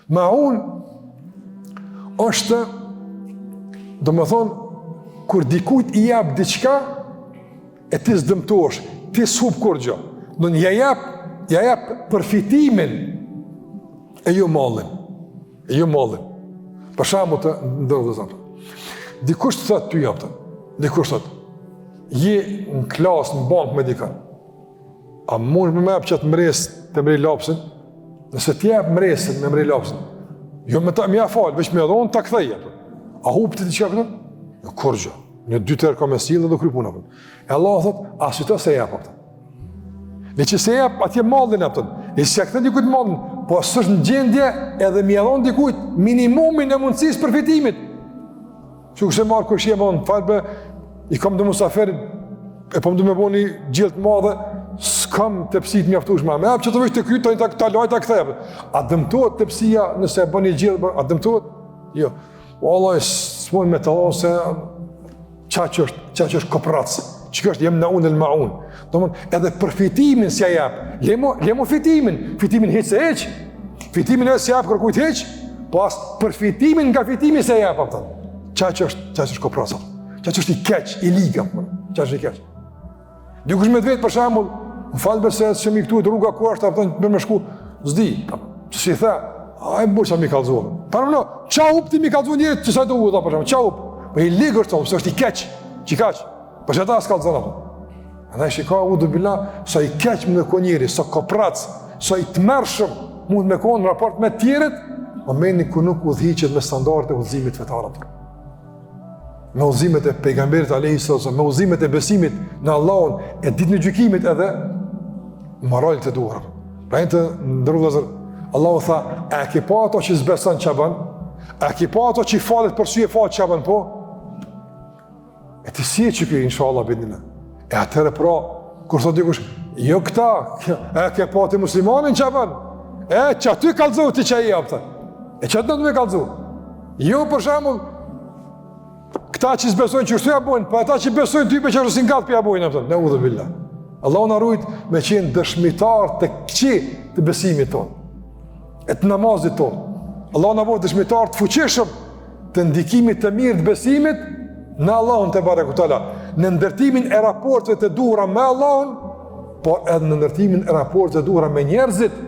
Maun është, domethonë, kur dikujt i jap diçka, e ti s'dëmtohesh, ti s'hup kurgjo. Domethonë, ja jap, ja jap përfitimin e jo mallin. E jo mallin. Për shembull të nderuar vëllezër. Dikush të thotë ty jap të. Dikush thotë, je në klasë, në bankë me dikën. A mund me më jap qat mresë të mrej lapsin? Nëse ti jap mresën me mrej lapsin, jo me ta me ja fal, veç me dhon ta kthej apo. A hup ti diçka këtu? Jo kurrgjë. Një dy herë ka me sjell dhe kry puna apo. E Allah thot, as qito s'e jap apo. Ne që s'e jap atje mallin apo. Ne s'ia kthen dikujt mallin, po s'është në gjendje edhe me ia dhon dikujt minimumin e mundësisë përfitimit. Që kështë e marrë kërshie më në falbe, i kam do musafir, e po më du me bo një gjellë të madhe, s'kam tepsi të mjaftueshme, me jap që të vesh të krytë, të ta laj ta kthej. A dëmtohet tepsia nëse e bën një gjellë, a dëmtohet? Jo. Wallahi, s'muj me të thonë se qaq është, qaq është koprrac, që është jemneunel maun. Domethënë, edhe përfitimin s'ja jep, le mo, le mo fitimin, fitimin hiç se hiç, fitimin e s'ja jep kërkujt hiç, po as përfitimin nga fitimi s'ja jep, apëton. Qaq është, qaq është koprrac, qaq është i keq, i lig, apëton, qaq është i keq. Dikush me të vetë, për shembull, më fal be se që mi këtu e rruga ku është, apëton, me më shku, s'di, që si the, a e burë që mi kallzu. Paramendo, ça hup ti mi kallzu njerit që sa të udha, për shembull, ça hup? Po i lig është, se është i keq, që kaq, Po që ata s'kallzon apo? Andaj shiko eudhubilah, sa i keq mund me konë njeri, sa koprrac, sa i tmerrshëm mund me konë në raport me tjerët, momentin ku nuk udhëhiqet me standardet e udhëzimit fetar apo. Me udhëzimet e pejgamberit alejhi selam, me udhëzimet e besimit në Allahun e ditën e gjykimit edhe moralit të duhur. Pra të nderuar vëllezër, Allahu tha, a e ke pa ato që s'beson ça bën? A e ke pa ato që i falet për sy e faqe ça bën po? E ti si e që kjo, inshallah, bi-idhnillah. E atëherë pra, kur thot dikush, jo këta, e ke pa ti muslimanin ça bën? E, qaty kallzu ti ça je, apëton? E qaty do me kallzu? Jo, për shembull, këta që s'besojnë qështu ja bojnë, po ata që besojnë ty pe qashtu si ngat po ja bojnë, apëton? Neudhubilah. Allahu na rujt me qenë dëshmitar të këqij të besimit tonë, e të namazit tonë. Allahu na bëftë dëshmitar të fuqishëm, të ndikimit të mirë të besimit në Allahun tebareke ue teala, në ndërtimin e raporteve të duhura me Allahun, por edhe në ndërtimin e raporteve të duhura me njerëzit.